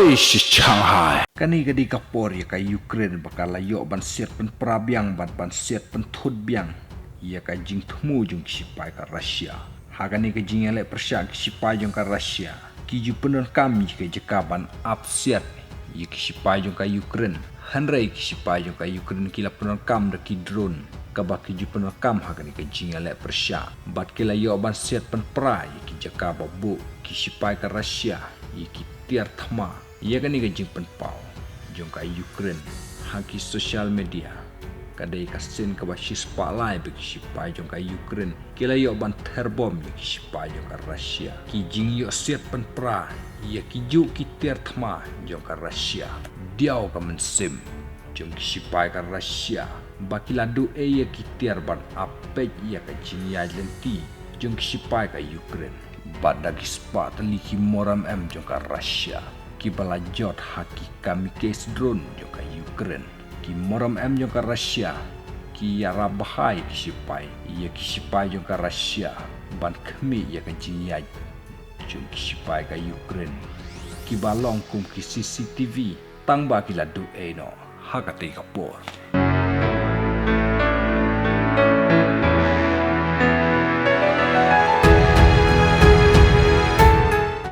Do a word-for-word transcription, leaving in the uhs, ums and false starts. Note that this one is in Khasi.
Ish, Shanghai. Kane ka dei ka por ïa ka Ukraine ba ka la ïoh ban siat pynpra biang bad ban siat pynthut biang ïa ka jingthmu jong ki shipai ka Russia. Ha kane ka jingïaleh pyrshah ki shipai jong ka Russia, ki ju pyndonkam ïa ka jaka ban ap siat ïa ki shipai jong ka Ukraine. Hynrei ki shipai jong ka Ukraine ki la pyndonkam da ki drone kaba ki ju pyndonkam ha kane ka jingïaleh pyrshah. Bad ki la ïoh ban siat pynpra ïa ki jaka ba buh ki shipai ka Russia ïa ki tiar thma. Ïa kane ka jingpynpaw jong ka Ukraine ha ki social media, ka dei ka sien kaba shispah lai ba ki shipai jong ka Ukraine ki la ïoh ban ther bom ïa ki shipai jong ka Russia. Ki jingïoh siat pynpra ïa ki juh ki tiar thma jong ka Russia. Diaw ka mynsiem jong ki shipai ka Russia ba ki la duh ei ïa ki tiar ban ap peit ïa ka jingïaid lynti jong ki shipai ka Ukraine. Bad da ki spah tylli ki morem em jong ka Russia kiba la jot ha ki kamikaze drone jong ka Ukraine. Ki morem em jong ka Russia ki ïarap bha ïa ki shipai, ïa ki shipai jong ka Russia ban khmih ïa ka jingïaid jong ki shipai ka Ukraine, kiba long kum ki C C T V tang ba ki la duh ei noh ha katei ka por.